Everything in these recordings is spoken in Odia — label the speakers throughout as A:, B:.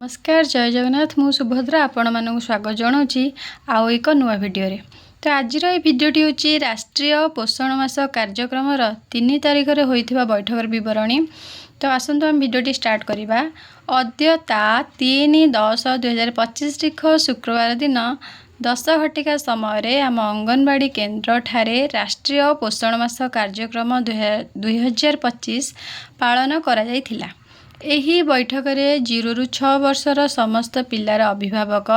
A: ନମସ୍କାର, ଜୟ ଜଗନ୍ନାଥ। ମୁଁ ସୁଭଦ୍ରା ଆପଣମାନଙ୍କୁ ସ୍ୱାଗତ ଜଣାଉଛି ଆଉ ଏକ ନୂଆ ଭିଡ଼ିଓରେ। ତ ଆଜିର ଏହି ଭିଡ଼ିଓଟି ହେଉଛି ରାଷ୍ଟ୍ରୀୟ ପୋଷଣ ମାସ କାର୍ଯ୍ୟକ୍ରମର 3 ତାରିଖରେ ହୋଇଥିବା ବୈଠକର ବିବରଣୀ। ତ ଆସନ୍ତୁ ଆମେ ଭିଡ଼ିଓଟି ଷ୍ଟାର୍ଟ କରିବା। ଅଦ୍ୟ ତା 3/10/2025 ତାରିଖ ଶୁକ୍ରବାର ଦିନ 10 ଘଟିକା ସମୟରେ ଆମ ଅଙ୍ଗନବାଡ଼ି କେନ୍ଦ୍ରଠାରେ ରାଷ୍ଟ୍ରୀୟ ପୋଷଣ ମାସ କାର୍ଯ୍ୟକ୍ରମ 2025 ପାଳନ କରାଯାଇଥିଲା। ଏହି ବୈଠକରେ 0ରୁ 6 ବର୍ଷର ସମସ୍ତ ପିଲାର ଅଭିଭାବକ,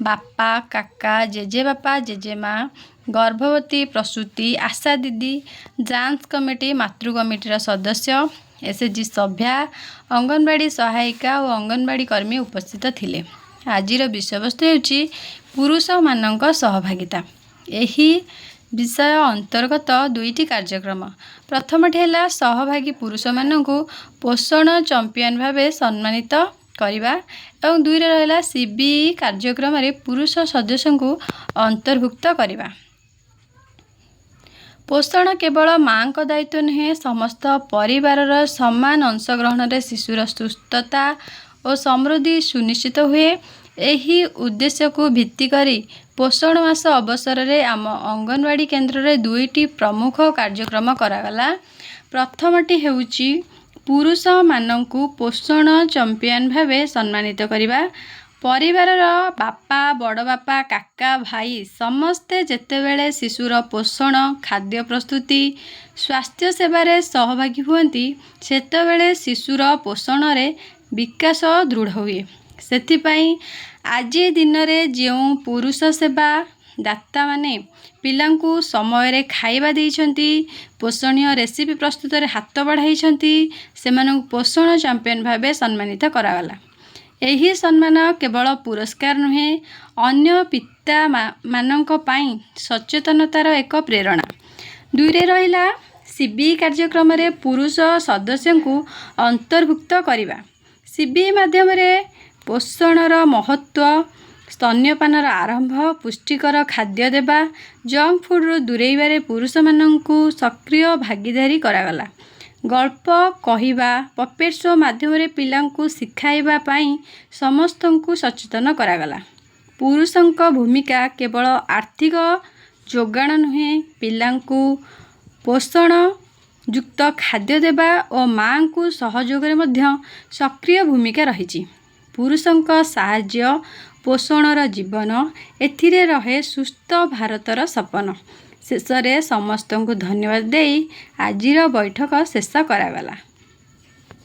A: ବାପା, କାକା, ଜେଜେବାପା, ଜେଜେମା, ଗର୍ଭବତୀ, ପ୍ରସୂତି, ଆଶା ଦିଦି, ଯାଞ୍ଚ କମିଟି, ମାତୃ କମିଟିର ସଦସ୍ୟ, ଏସ୍ଏଚ୍ଜି ସଭ୍ୟା, ଅଙ୍ଗନବାଡ଼ି ସହାୟିକା ଓ ଅଙ୍ଗନବାଡ଼ି କର୍ମୀ ଉପସ୍ଥିତ ଥିଲେ। ଆଜିର ବିଷୟବସ୍ତୁ ହେଉଛି ପୁରୁଷମାନଙ୍କ ସହଭାଗିତା। ଏହି ବିଷୟ ଅନ୍ତର୍ଗତ ଦୁଇଟି କାର୍ଯ୍ୟକ୍ରମ। ପ୍ରଥମଟି ହେଲା ସହଭାଗୀ ପୁରୁଷମାନଙ୍କୁ ପୋଷଣ ଚମ୍ପିଆନ ଭାବେ ସମ୍ମାନିତ କରିବା ଏବଂ ଦୁଇରେ ରହିଲା ସିବିଇ କାର୍ଯ୍ୟକ୍ରମରେ ପୁରୁଷ ସଦସ୍ୟଙ୍କୁ ଅନ୍ତର୍ଭୁକ୍ତ କରିବା। ପୋଷଣ କେବଳ ମାଆଙ୍କ ଦାୟିତ୍ୱ ନୁହେଁ, ସମସ୍ତ ପରିବାରର ସମାନ ଅଂଶଗ୍ରହଣରେ ଶିଶୁର ସୁସ୍ଥତା ଓ ସମୃଦ୍ଧି ସୁନିଶ୍ଚିତ ହୁଏ। ଏହି ଉଦ୍ଦେଶ୍ୟକୁ ଭିତ୍ତି କରି ପୋଷଣ ମାସ ଅବସରରେ ଆମ ଅଙ୍ଗନବାଡ଼ି କେନ୍ଦ୍ରରେ ଦୁଇଟି ପ୍ରମୁଖ କାର୍ଯ୍ୟକ୍ରମ କରାଗଲା। ପ୍ରଥମଟି ହେଉଛି ପୁରୁଷମାନଙ୍କୁ ପୋଷଣ ଚମ୍ପିଆନ ଭାବେ ସମ୍ମାନିତ କରିବା। ପରିବାରର ବାପା, ବଡ଼ ବାପା, କାକା, ଭାଇ ସମସ୍ତେ ଯେତେବେଳେ ଶିଶୁର ପୋଷଣ, ଖାଦ୍ୟ ପ୍ରସ୍ତୁତି, ସ୍ୱାସ୍ଥ୍ୟ ସେବାରେ ସହଭାଗୀ ହୁଅନ୍ତି, ସେତେବେଳେ ଶିଶୁର ପୋଷଣରେ ବିକାଶ ଦୃଢ଼ ହୁଏ। ସେଥିପାଇଁ ଆଜି ଦିନରେ ଯେଉଁ ପୁରୁଷ ସେବା ଦାତାମାନେ ପିଲାଙ୍କୁ ସମୟରେ ଖାଇବା ଦେଇଛନ୍ତି, ପୋଷଣୀୟ ରେସିପି ପ୍ରସ୍ତୁତରେ ହାତ ବଢ଼ାଇଛନ୍ତି, ସେମାନଙ୍କୁ ପୋଷଣ ଚାମ୍ପିଅନ୍ ଭାବେ ସମ୍ମାନିତ କରାଗଲା। ଏହି ସମ୍ମାନ କେବଳ ପୁରସ୍କାର ନୁହେଁ, ଅନ୍ୟ ପିତା ମାନଙ୍କ ପାଇଁ ସଚେତନତାର ଏକ ପ୍ରେରଣା। ଦୁଇରେ ରହିଲା ସିବିଇ କାର୍ଯ୍ୟକ୍ରମରେ ପୁରୁଷ ସଦସ୍ୟଙ୍କୁ ଅନ୍ତର୍ଭୁକ୍ତ କରିବା। ସିବିଇ ମାଧ୍ୟମରେ ପୋଷଣର ମହତ୍ତ୍ୱ, ସ୍ତନ୍ୟପାନର ଆରମ୍ଭ, ପୁଷ୍ଟିକର ଖାଦ୍ୟ ଦେବା, ଜଙ୍କ ଫୁଡ଼ରୁ ଦୂରେଇବାରେ ପୁରୁଷମାନଙ୍କୁ ସକ୍ରିୟ ଭାଗିଦାରୀ କରାଗଲା। ଗଳ୍ପ କହିବା, ପପେଟ୍ ଶୋ ମାଧ୍ୟମରେ ପିଲାଙ୍କୁ ଶିଖାଇବା ପାଇଁ ସମସ୍ତଙ୍କୁ ସଚେତନ କରାଗଲା। ପୁରୁଷଙ୍କ ଭୂମିକା କେବଳ ଆର୍ଥିକ ଯୋଗାଣ ନୁହେଁ, ପିଲାଙ୍କୁ ପୋଷଣ ଯୁକ୍ତ ଖାଦ୍ୟ ଦେବା ଓ ମାଆଙ୍କୁ ସହଯୋଗରେ ମଧ୍ୟ ସକ୍ରିୟ ଭୂମିକା ରହିଛି। ପୁରୁଷଙ୍କ ସାହାଯ୍ୟ ପୋଷଣର ଜୀବନ, ଏଥିରେ ରହେ ସୁସ୍ଥ ଭାରତର ସପନ। ଶେଷରେ ସମସ୍ତଙ୍କୁ ଧନ୍ୟବାଦ ଦେଇ ଆଜିର ବୈଠକ ଶେଷ କରାଗଲା।